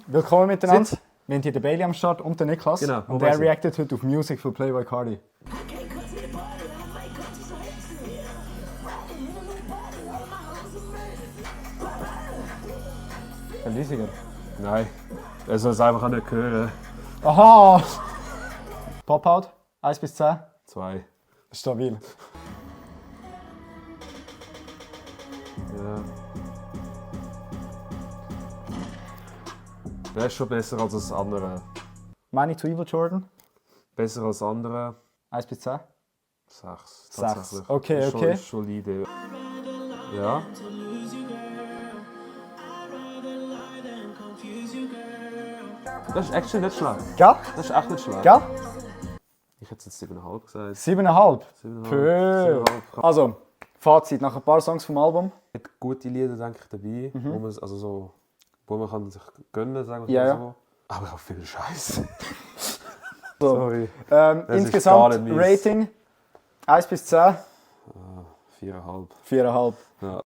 Willkommen miteinander. Wir haben hier den Bailey am Start und den Niklas. Genau, Und wo er weiß ich? reactet heute auf Music von Playboi Carti. Verliesiger. Nein, er soll es einfach auch nicht hören. Aha! Pop-Out, 1 bis 10. 2. Stabil. Ja. Der ist schon besser als das andere. Money to Evil Jordan, Besser als das andere. 1 bis 10. 6. 6. Tatsächlich. Okay, Ist schon, okay. ist solide. Ja. Das ist actually nicht schlecht. Gell? Das ist echt nicht schlecht. Gell? Ich hätte jetzt 7,5 gesagt. 7,5. 7,5. Pö. 7,5. Also, Fazit nach ein paar Songs vom Album. Mit gute Lieder, denke ich, dabei, wo man, also so, wo man kann sich gönnen, sagen wir Ja, mal ja. so. Aber auch viel Scheiß. So. Sorry. Das ist Insgesamt gar nicht mies. Rating 1 bis 10. 4,5. 4,5. Ja.